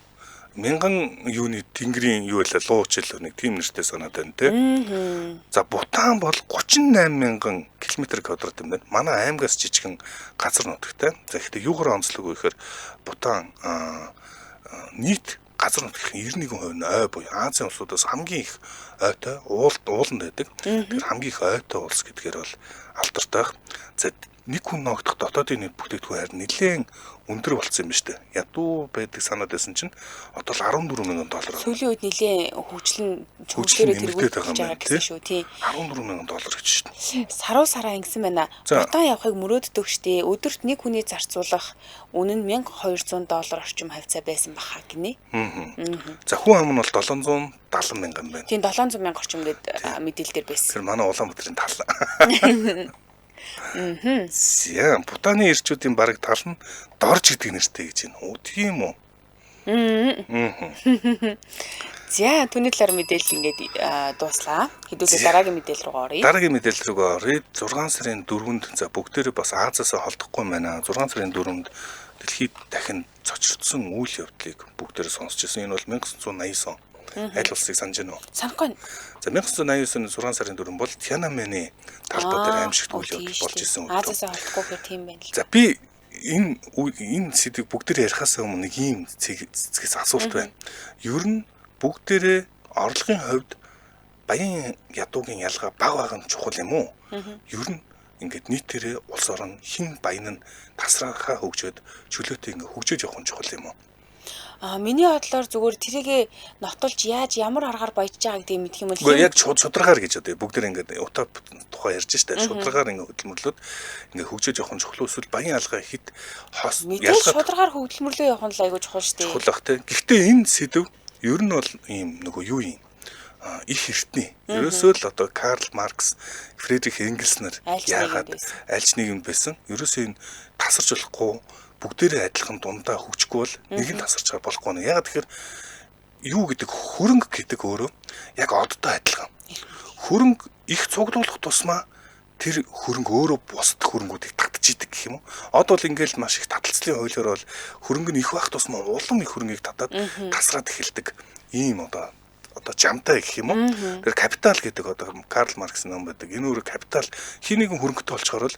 мянган юуны тэнгэрийн юу вэ лууч л нэг тийм нэртэй санаад байна тий. За Бутан бол 38 мянган километр квадрат юм байна. Манай аймгаас жижигхэн газар нутагтай. За гэхдээ юугаар онцлог вэ гэхээр Бутан нийт газар нутгийн 91% нь ой буюу Азийн улсуудаас хамгийн их ойтой ууланд байдаг. Тэгэхээр хамгийн их ойтой улс гэдгээр бол алдартай. За Нэг хүн ногдох дотоодын нийт бүтээгдэхүүн харин нэлээд өндөр болсон юм ба штэ. Ядуу байдаг санаад байсан чинь одоо л 14 мянган доллар. Сүүлийн үед нэлээд хөгжил нь хөгжлөөрөө тэргүүлж байгаа гэсэн шүү тий. 14 мянган доллар гэж шин. Саруу сараа ингэсэн байна. Бутан явахыг мөрөөддөг штэ. Өдөрт нэг хүний зарцуулах үнэ нь 1200 доллар орчим хавьцаа байсан баха гинэ. За хүн ам нь бол 770 мянган байна. Тийм 700 мянга орчим гэд мэдээлэл дээр байсан. Тэр манай Улаанбаатарын тал. За Бутаны ирчүүдийн бараг тал нь Дорж гэдэг нэртэй гэж байна. Оо тийм үү. За түүний талаар мэдээлэл ингээд дууслаа. Хэдүүлээ дараагийн мэдээлэл рүү оръё. Дараагийн мэдээлэл рүү оръё. 6 сарын 4-нд за бүгдээрээ бас Азиас холдохгүй байна. 6 сарын 4-нд дэлхийд дахин цочрогдсон үйл явдлыг бүгдээрээ сонсч ирсэн. Энэ бол 1989 он. Аль улсыг санаж байна уу? Санахгүй. За 1989 оны 6 сарын 4 бол Тяньанмэний талбай дээр аимшигт үйл явдал болж исэн өдөр. Азиас холдохгүй гэхээр тийм байна л. За би энэ сэдвийг бүгдээр ярихаас өмнө нэг ийм цэцгээс асуулт байна. Ер нь бүгдээрээ орлогын хувьд баян ядуугийн ялгаа бага байгаа нь чухал юм уу? Ер нь ингээд нийтээрээ улс орон хэн баян нь тасрахаа хөгжөөд чөлөөтэй ингээд хөгжөөж явах нь чухал юм уу? Миний бодлоор зүгээр тэрийгэ нотолж яаж ямар аргаар баяжж байгаа гэдгийг мэдэх юм бол үгүй яг шударгаар гэж одоо бүгд ингээд утаа тухай ярьж штэ шударгаар ингээд хөдөлмөрлөөд ингээд хөгжөөж явах нь чухал эсвэл баян алгаа хэд хос ялгаа шударгаар хөдөлмөрлөө явах нь л айгүй чухал штэ. Чухал бах те. Гэхдээ энэ сэдв ер нь бол ийм нөгөө юу юм их эртний. Ерөөсөө л одоо Карл Маркс, Фридрих Энгельс нар яагаад альч нийгэмд байсан. Ерөөсөө энэ тасарч болохгүй бүгдээрээ адилхан дундаа хөгжихгүй бол нэг нь тасарч байгаа болохгүй нэ. Яагаад тэгэхээр юу гэдэг хөрөнгө гэдэг өөрөө яг одтой адилхан. Хөрөнгө их цуглуулах тусмаа тэр хөрөнгө өөрөө бусад хөрөнгүүдийг татж идэг гэх юм уу. Од бол ингээл маш их таталцлын хуулиар бол хөрөнгө нь их байх тусмаа улам их хөрөнгийг татаад тасраад эхэлдэг. Ийм одоо жамтай гэх юм уу. Тэр капитал гэдэг одоо Карл Марксийн ном байдаг. Энэ өөрөө капитал хин нэгэн хөрөнгөтэй болчоор л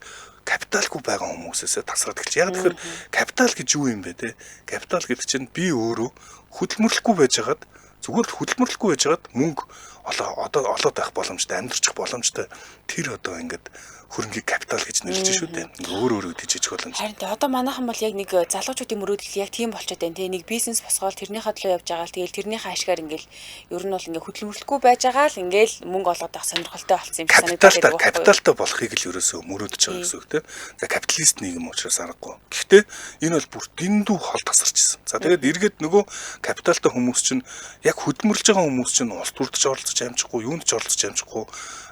капиталгүй байгаа хүмүүсээсээ тасраад эхэлж. Яг тэгэхээр капитал гэж юу юм бэ те? Капитал гэдэг чинь би өөрөө хөдөлмөрлөхгүй байжгаад зүгээр л хөдөлмөрлөхгүй байжгаад мөнгө одоо олоод байх боломжтой, амьдрчих боломжтой. Тэр одоо ингээд хөрөнгийг капитал гэж нэрлэж шүү дээ. Өөр өөрөөр тийжчих боломж. Харин тэ одоо манайхан бол яг нэг залуучуудын мөрөөдөл яг тийм болчиход байна те. Нэг бизнес босгоол тэрнийхээ төлөө явж байгаа л тэгэл тэрнийхээ ашгаар ингээл ер нь бол ингээ хөдөлмөрлөхгүй байж байгаа л ингээл мөнгө олоод авах сонирхолтой болсон юм шиг санагдаад байдаг. Капиталтай болохыг л ерөөсөө мөрөөдөж байгаа гэсэн үг те. За капиталист нийгэм учраас аргагүй. Гэхдээ энэ бол бүр дэндүү хол тасарч ирсэн. За тэгээд эргээд нөгөө капиталтай хүмүүс чинь яг хөдөлмөрлөж байгаа хүмүүс чинь улс төрд ч оролцож амжихгүй, юунд ч оролцож амжихгүй,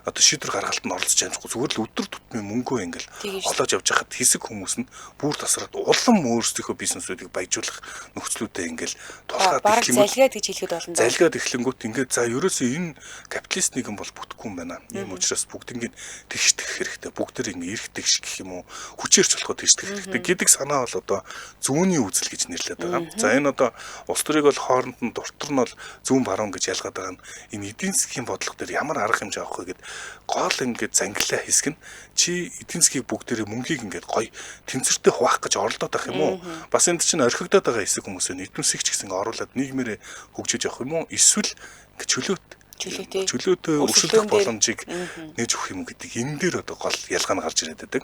одоо шийдвэр гаргалтанд оролцож амжихгүй зүгээр л өдөр тутмын мөнгөө ингээл олоод явж хахад хэсэг хүмүүс нь бүр тасраад улам өөрсдийнхөө бизнесүүдийг баяжуулах нөхцлүүдээ ингээл тулгаад эхлэнгүүт залгиад гэж хэлэхэд болно. Залгиад эхлэнгүүт ингээд за ерөөсөө энэ капиталист нийгэм бол бүтэхгүй юм байна. Ийм учраас бүгднийг тэгшдэх хэрэгтэй. Бүгд тэр ингээ эрх тэгш гэх юм уу хүчээрч болохоо тэгшдэх хэрэгтэй гэдэг санаа бол одоо зүүнний үзэл гэж нэрлэдэг байгаа. За энэ одоо улс төрийг бол хооронд нь дуртар нь бол зүүн баруун гэж ялгаад байгаа нь энэ эдийн засгийн бодлого дээр ямар арга хэмжээ авах вэ гэд гол ингээд зангилаа хэсэг нь чи эдийн засгийг бүгдээрээ мөнгийг ингээд гоё тэнцвэртэй хуваах гэж оролдоод байх юм уу? Бас энд чинь орхигдоод байгаа хэсэг хүмүүсээ нийтмсийг ч гэсэн оруулаад нийгмээрээ хөгжиж явах юм уу? Эсвэл ингээд чөлөөтэй өршөлдөх боломжийг нээж өгөх юм гэдэг энэ дээр одоо гол ялгаа нь гарч ирээд байдаг.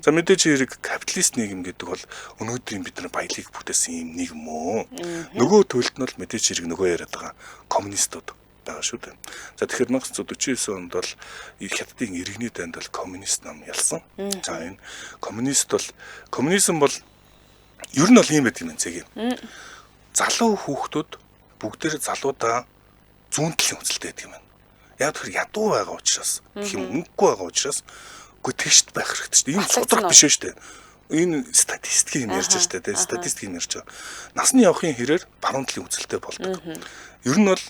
За мэдээж хэрэг капиталист нийгэм гэдэг бол өнөөдрийн бидний баялыг бүтээсэн юм нийгэм үү? Нөгөө төлд нь бол мэдээж хэрэг нөгөө яриад байгаа коммунистууд байгаа шүү дээ. За тэгэхээр 1949 онд бол Хятадын иргэний дайнд бол коммунист нам ялсан. За энэ коммунист бол коммунизм бол ер нь бол ийм байдаг юм цэгийн. Залуу хүүхдүүд бүгдээр залуудаа зүүн талын үзэлтэй байдаг юм байна. Яг тэр ядуу байгаа учраас хэм мөнгөгүй байгаа учраас үгүй тэгшт байх хэрэгтэй шүү дээ. Энэ судрах биш шүү дээ. Энэ статистикийг ярьж байгаа шүү дээ. Статистикийг ярьж байгаа. Насны явахын хэрээр баруун талын үзэлтэй болдог. Ер нь бол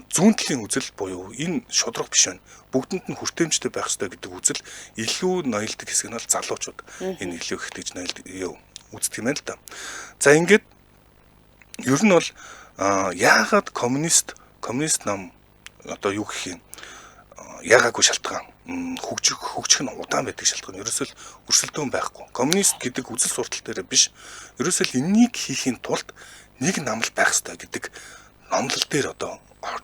зүүн талын үзэл буюу энэ шудраг биш байна. Бүгдэнд нь хүртээмжтэй байх ёстой гэдэг үзэл илүү ноёлдог хэсэг нь бол залуучууд. Энэ илүү их тэгж ноёлдог үздэг юм байна л да. За ингээд ер нь бол яагаад коммунист нам одоо юу гэх юм ягаагүй шалтгаан хөгжих нь удаан байдаг шалтгаан ерөөсөө л өрсөлдөөн байхгүй. Коммунист гэдэг үзэл суртал дээр биш. Ерөөсөө л энэнийг хийхийн тулд нэг намал байх ёстой гэдэг номлол дээр одоо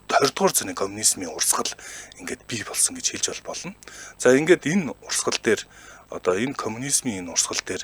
20 дугаар зууны коммунизмын урсгал ингээд бий болсон гэж хэлж болно. За ингээд энэ урсгал дээр одоо энэ коммунизмын энэ урсгал дээр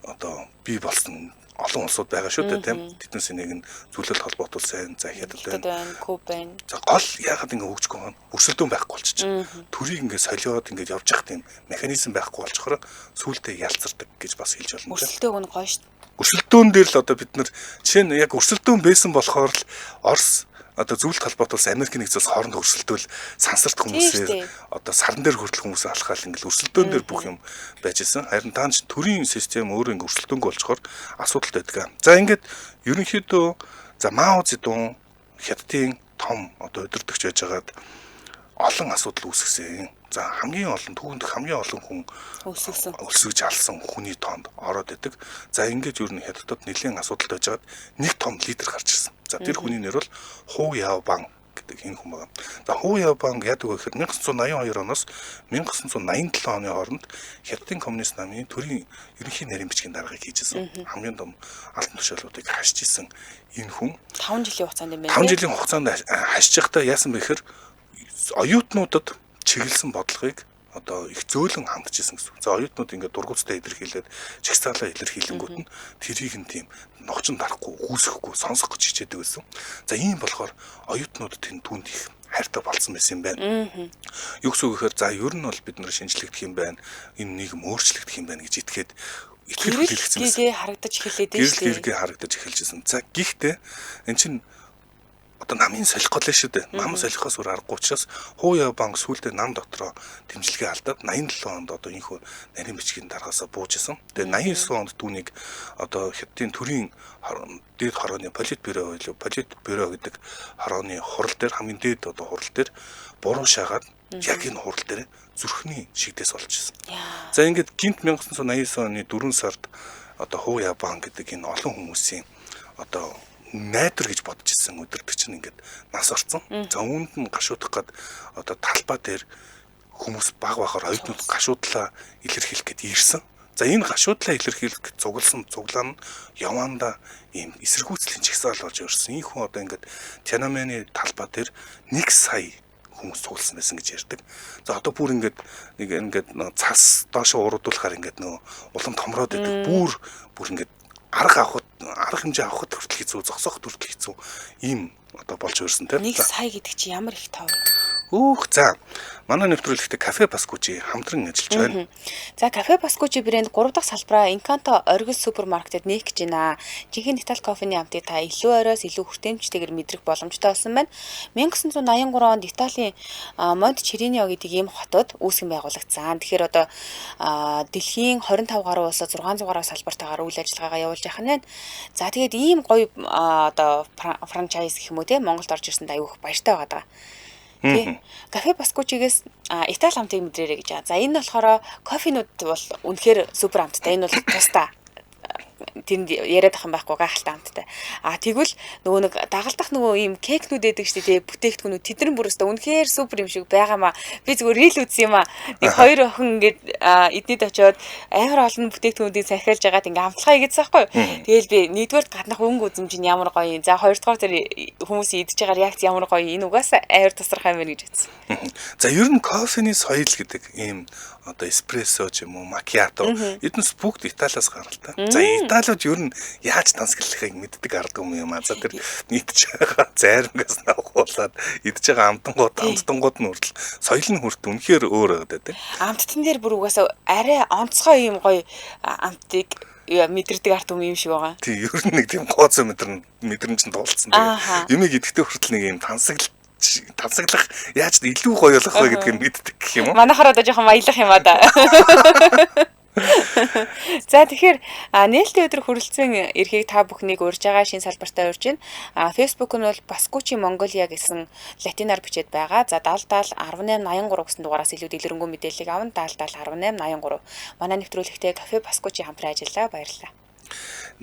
одоо бий болсон олон улсууд байгаа шүү дээ, тийм. Тэднээс нэг нь Зөвлөлт холбоот улс байна, за Хятад байна, Куб байна. За гол яагаад ингэ хөгжихгүй юм? Өрсөлдөөн байхгүй болчих. Төрийг ингэ солиод ингэ явж явах тийм механизм байхгүй болчихоор сүүлдээ ялцардаг гэж бас хэлж болно. Өрсөлдөөн нь гоё шүү. Өрсөлдөөн дээр л одоо бид нар жишээ нь яг өрсөлдөөн байсан болохоор л Орос одоо Зөвлөлт холбоот улс Америк нэгдсэн улс хооронд өрсөлдөөл сансарт хүмүүсээ одоо саран дээр хүртэл хүмүүсээ алхаал ингээл өрсөлдөөн дээр бүх юм байж исэн. Харин таан ч төрийн систем өөрөө ингээ өрсөлдөөнгүй болчоор асуудалтай байдаг. За ингээд ерөнхийдөө за Мао Цзэдун Хятадын том одоо удирдагч байжгаад олон асуудал үүсгэсэн. За хамгийн олон түүхэнд хамгийн олон хүн өлсгөж алсан хүний тоонд ороод идэг. За ингээд ер нь Хятадд нэлээд асуудалтай байжгаад нэг том лидер гарч ирсэн. За тэр хүний нэр бол Ху Яобан гэдэг энэ хүн байна. За Ху Яобан яадаг вэ гэхээр 1982 оноос 1987 оны хооронд Хятадын коммунист намын төрийн ерөнхий нарийн бичгийн даргаыг хийжсэн. Хамгийн том алтан тушаалуудыг хашиж исэн энэ хүн 5 жилийн хугацаанд юм байна. 5 жилийн хугацаанд хашиж байхдаа яасан бэ гэхээр оюутнуудад чиглэсэн бодлогыг одоо их зөөлөн хандж исэн гэсэн. За оюутнууд ингээд дургууттай илэрхийлээд чагсаалаа илэрхийлэнгүүт нь тэрийг нь тийм ногчин дарахгүй, гүйсэхгүй, сонсох гэж хичээдэг байсан. За ийм болохоор оюутнууд тэнд түүнд их хайртай болсон байсан юм байна. Юу гэсэн үг гэхээр за ер нь бол бид нар шинжлэгдэх юм байна. Энэ нийгэм өөрчлөгдөх юм байна гэж итгээд итгэл хүлээлгэсэн байсан. Харагдаж эхэллээ дээ шүү дээ. Гэрэл харагдаж эхэлж байсан. За гэхдээ эн чинь одоо намын солих гол шүү дээ. Нам солихоос өөр аргагүй учраас Ху Яобан сүүлдээ нам дотроо дэмжлэгээ алдаад 87 онд одоо энэхүү нарийн бичгийн даргаасаа бууж исэн. Тэгээ 89 онд түүнийг одоо Хятадын төрийн дээд хорооны политбюро билүү политбюро гэдэг хорооны хурал дээр хамгийн дээд одоо хурал дээр буруу шаагаад яг энэ хурал дээр зүрхний шигдээс болж исэн. За ингээд гинт 1989 оны 4 сард одоо Ху Яобан гэдэг энэ олон хүмүүсийн одоо найдвар гэж бодож исэн өдөртөгч нь ингээд нас орсон. За үүнд нь гашуудах гад одоо талбай дээр хүмүүс баг багаар оюутнууд гашуудлаа илэрхийлэх гээд ирсэн. За энэ гашуудлаа илэрхийлэх гэж цугласан цуглаан нь яванда ийм эсэргүүцлийн чагсаал болж өрсөн. Энэ хүн одоо ингээд Тяньаньмэний талбай дээр 1 сая хүмүүс цугласан байсан гэж ярьдаг. За одоо бүр ингээд нэг ингээд цас доошо уруудуулахаар ингээд нөө улам томроод идэг. Бүр ингээд арга авахд арга хэмжээ авахд хүртэл хэцүү, зогсооход хүртэл хэцүү ийм одоо болж өрсөн тийм. 1 сая гэдэг чи ямар их тоо вэ? Өөх за манай нэвтрүүлэгтээ Кафе Баскучи хамтран ажиллаж байна. За Кафе Баскучи брэнд 3 дахь салбараа Инканто оргил супермаркетад нээх гэж байна. Жинхэнэ Итали кофений амтыг та илүү ойроос илүү хүртээмжтэйгээр мэдрэх боломжтой болсон байна. 1983 онд Италийн Монтчериньо гэдэг ийм хотод үүсгэн байгуулагдсан. Тэгэхээр одоо дэлхийн 25 гаруй улсад 600 гаруй салбартаагаар үйл ажиллагаагаа явуулж явах нь байна. За тэгээд ийм гоё одоо франчайз гэх юм уу те Монголд орж ирсэнд аюух баяртай байгаа даа. Тий. Кафе Баскучигээс Итали амтыг мэдрээрэй гэж байгаа. За энэ болохоор кофенууд бол үнэхээр супер амттай. Энэ бол тусдаа тэнд яриад ах юм байхгүй гайхалтай амттай. А тэгвэл нөгөө нэг дагалдах нөгөө ийм кейкнүүд байдаг шүү дээ, бүтээгдэхүүнүүд тэд нар бүр өстө үнэхээр супер юм шиг байгаамаа. Би зүгээр рил үзсэн юм аа. Нэг хоёр охин ингээд эднийд очиод амар олон бүтээгдэхүүнүүдийг сахиалж агаад ингээд амтлахаа хийгээдсэн байхгүй юу. Тэгэл би нэгдүгээр гаднах өнгө үзэмж нь ямар гоё юм. За хоёрдугаар тэр хүмүүсийн идэж байгаа реакц ямар гоё. Энэ угаасаа амар тасархай юм байна гэж бодсон. За ер нь кофений соёл гэдэг ийм одоо эспрессо ч юм уу макиато эднес бүгд Италиас гаралтай. За Италиуд ер нь яаж тансаглахыг мэддэг ардгүй юм аа. За тэр идж байгаа зайрмагаас нь авахуулаад идж байгаа амтангууд нь хүртэл соёл нь хүртэл үнэхээр өөр байгаа тийм. Амттан дээр бүр угаасаа арай онцгой юм гоё амтыг мэдэрдэг арт юм шиг байгаа. Тийм ер нь нэг тийм гооцоо мэдрэмж нь туулсан. Тэгээд юмыг идэхдээ хүртэл нэг юм тансаглах яаж илүү гоё болох вэ гэдгийг мэддэг гэх юм уу? Манайхаар одоо жоохон маялах юм аа да. За тэгэхээр нээлттэй өдөр хүрэлцэн эрхийг та бүхнийг урьж байгаа шинэ салбартаа урьж байна. Facebook нь бол Баскучи Монголиа гэсэн латинаар бичээд байгаа. За 70 70 18 83 гэсэн дугаараас илүү дэлгэрэнгүй мэдээллийг авна. 70 70 18 83. Манай нэвтрүүлэгтээ Кафе Баскучи хамтран ажиллаа. Баярлалаа.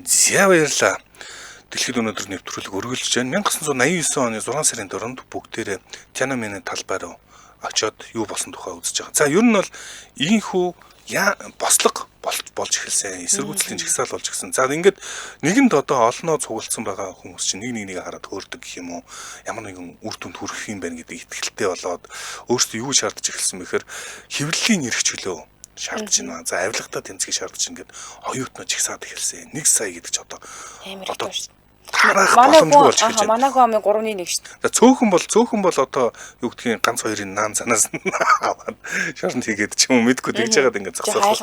За баярлалаа. Дэлхийд өнөөдөр нэвтрүүлэг өргөлж байна. 1989 оны 6 сарын 4-нд бүгдээрээ Тяньаньмэний талбай руу очиод юу болсон тухай үзэж байгаа. За ер нь бол ийхүү бослого болж эхэлсэн. Эсэргүүцлийн жагсаал болж эхэлсэн. За ингээд нэгэнд одоо олноо цуглдсан байгаа хүмүүс чинь нэг нэгийг хараад хөөрдөг гэх юм уу? Ямар нэгэн үр дүнд хүрэх юм байна гэдэг итгэлтэй болоод өөрсдөө юу шаардаж эхэлсэн бэхээр хэвлэлийн эрх чөлөө шаардж байна. За авилгатаа тэмцэхийг шаардж байна гэд оюутнууд жигсаад эхэлсэн. 1 сая гэдэг чи одоо тараах боломжгүй болж эхэлж байна. Манай хүн амын 3.1 шүү дээ. За цөөхөн бол одоо юу гэдгийг ганц хоёрын наан занаас аваад шоронд хийгээд ч юм уу мэдгүй тэгж яагаад ингэ зогсоох.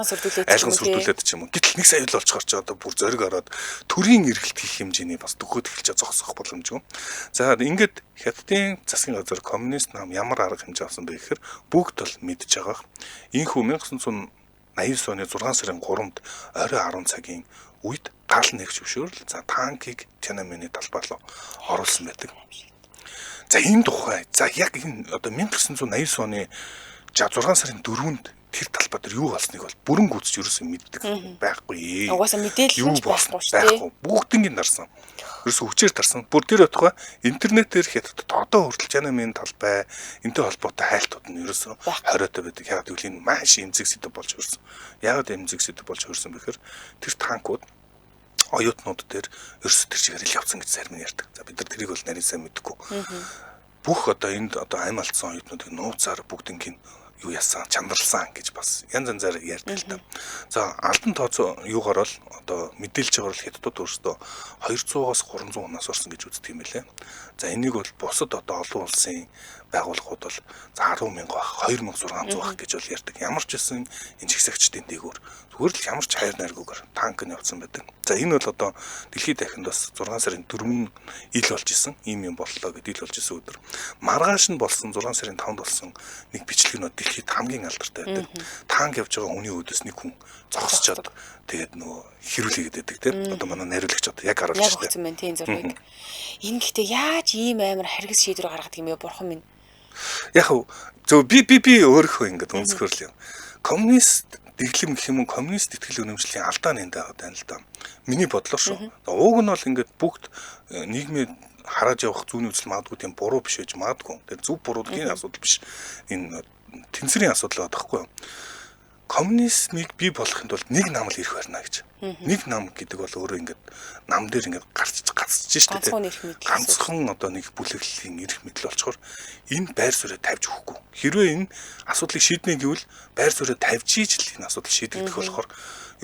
Айлган сүрдүүлээд ч юм уу. Гэтэл 1 сая л болчихор ч одоо бүр зориг ороод төрийн эргэлт хийх хэмжээний бас дөхөөд эхэлж зогсох боломжгүй. За ингээд Хятадын засгийн газар коммунист нам ямар арга хэмжээ авсан бэ гэхээр бүгд бол мэдж байгаа. Ийхүү 1989 оны 6 сарын 3-нд орой 10 цагийн үед гал нэг зөвшөөрөл за танкийг Тяньаньмэний талбай руу оруулсан байдаг. За энэ тухай за яг энэ одоо 1989 оны 6 сарын 4-нд тэр талбай дээр юу болсныг бол бүрэн гүйцэж ерөөсөө мэддэг байхгүй. Угаасаа мэдээлэл нь байхгүй шүү дээ. Бүгднийг дарсан. Ерөөсөө хүчээр дарсан. Бүр тэр байтугай интернетээр Хятадд одоо хүртэл Тяньаньмэн талбай энтэй холбоотой хайлтууд нь ерөөсөө хориотой байдаг. Яг гэвэл энэ маш эмзэг сэдэв болж хөрсөн. Яг эмзэг сэдэв болж хөрсөн бэхээр тэр танкууд оюутнууд дээр ерөөсөө тэр чигээр л явцсан гэж зарим нь ярьдаг. За бид нар тэрийг бол нарийн сайн мэдэхгүй. Бүх одоо энд одоо амь алдсан оюутнуудыг нууцаар бүгднийг юу яасан, чанарлсан гэж бас янз янзаар ярьдаг л та. За алдан тооцоо юугаар бол одоо мэдээлж байгаа бол Хятадууд өөрсдөө 200-аас 300 хүнээс орсон гэж үздэг юм билээ. За энийг бол бусад одоо олон улсын байгууллагууд бол за 10,000 байх, 2,600 байх гэж бол ярьдаг. Ямар ч байсан энэ жигсагчдын дээгүүр зүгээр л ямар ч хайр найргүйгээр танк нь явцсан байдаг. За энэ бол одоо дэлхийд дахинд бас 6 сарын 4-нд ил болж исэн, ийм юм боллоо гэд ил болж исэн өдөр. Маргааш нь болсон 6 сарын 5-нд болсон нэг бичлэг нь дэлхийд хамгийн алдартай байдаг. Танк явж байгаа хүний өөдөөс нэг хүн зогсчоод тэгээд нөгөө хэрүүлээгээд байдаг тийм. Одоо манай найруулагч одоо яг харуулж байна. Яг өгсөн байна тийм зургийг. Энэ гэхдээ яаж ийм амар харгас шийдвэр гаргадаг юм бэ бурхан минь? Яг зөв би би би өөрийнхөө ингээд өнцгөр л юм. Коммунист дэглэм гэх юм уу коммунист итгэл үнэмшлийн алдаа нэнд байгаа даа л да. Миний бодлоор шүү. Ууг нь бол ингээд бүгд нийгмийн харааж явах зүүнний үзэл магадгүй тийм буруу биш байж магадгүй. Тэр зөв буруудгийн асуудал биш. Энэ тэнцвэрийн асуудал байгаа байхгүй юу? Коммунизмыг бий болгохын тулд нэг нам л ирэх барина гэж. Нэг нам гэдэг бол өөрөө ингээд нам дээр ингээд гарч гацж штэ тийм. Ганцхан одоо нэг бүлэглэлийн эрх мэдэл болчоор энэ байр сууриа тавьж өгөхгүй. Хэрвээ энэ асуудлыг шийднэ гэвэл байр сууриа тавьж ийж л энэ асуудал шийдэгдэх болохоор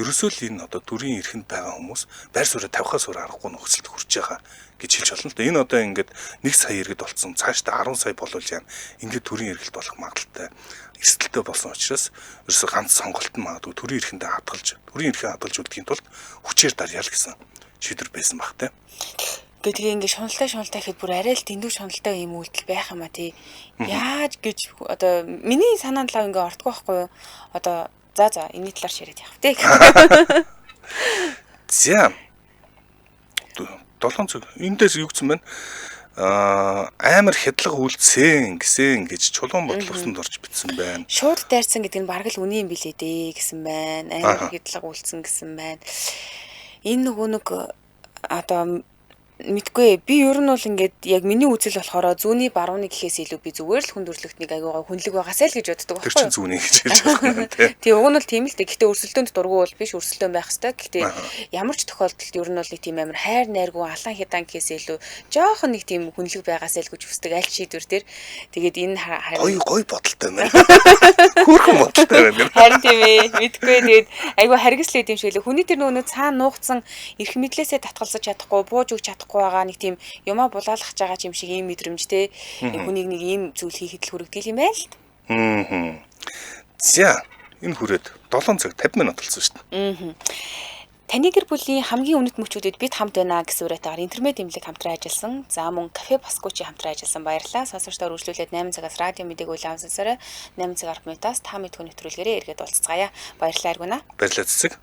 ерөөсөө л энэ одоо дүрийн эрхэнд байгаа хүмүүс байр сууриа тавихаас өөр аргагүй нөхцөлд хүрч байгаа гэж хэлж болно л да. Энэ одоо ингээд 1 сая иргэд болцсон, цаашдаа 10 сая болвол яана. Ингээд төрийн эргэлт болох магадлалтай эрсдэлтэй болсон учраас ерөөсөө ганц сонголт нь магадгүй төрийн эрхэндээ хадгалж, төрийн эрхээ хадгалж үлдэхийн тулд хүчээр дарьяал гэсэн шийдвэр байсан баг те. Гэхдээ тэгээ ингээд шуналтай гэхэд бүр арай л дэндүү шуналтай юм үйлдэл байх юм а тий. Яаж гэж одоо миний санаанд лав ингээд ортгүй байхгүй юу? Одоо за энэний талаар ширээд явах тий. За 7 цаг энэ дээс юу гэсэн бэ? Амар хядлага үйлдсэн гэсэн гэж чулуун бодлогосонд орж битсэн байна. Шууд дайрсан гэдэг нь бараг л үний юм билээ дээ гэсэн байна. Амар хядлага үйлдсэн гэсэн байна. Энэ нөгөө нэг одоо мэдгүй би ер нь бол ингээд яг миний үзэл болохоор зүүнний барууны гэхээс илүү би зүгээр л хүн төрөлхтнийг айгуу гой хүнлэг байгаасай л гэж боддог байхгүй юу? Тэр чинь зүүнний гэж хэлж байгаа юм тий. Тий уг нь бол тийм л дээ. Гэхдээ өрсөлдөөнд дургүй бол биш өрсөлдөөн байх хэвээр. Гэхдээ ямар ч тохиолдолд ер нь бол нэг тийм амар хайр найргүй алаан хядаан гэхээс илүү жоохон нэг тийм хүнлэг байгаасай л гэж хүсдэг аль шийдвэр дээр. Тэгээд энэ гой гой бодолтой байна. Хөөрхөн бодолтой байна. Харин тийм ээ. Мэдгүй тэгээд айгуу харгислээ тийм шиг лээ. Хүний тэр нөгөө цаана нуугдсан эрх мэдлээсээ татгалзаж чадахгүй, бууж өгч чадахгүй байгаа нэг тийм юмаа булаалгах байгаа юм шиг ийм мэдрэмж те хүнийг нэг ийм зүйл хийхэд л хүрэгдэг юм байл л. За энэ хүрээд 7 цаг 50 минут болсон шүү дээ. Таны гэр бүлийн хамгийн үнэт мөчүүдэд бид хамт байна гэсэн уриатайгаар интернет имлэг хамтран ажилласан. За мөн кафе Баскучи хамтран ажилласан. Баярлалаа. Сонсогчдоор үргэлжлүүлээд 8 цагаас радио мэдээг үйл авсан сарай 8 цаг 10 минутаас та мэдхүү нэвтрүүлгээрээ эргээд уулзцаая. Баярлалаа Аргуна. Баярлалаа Цэцэг.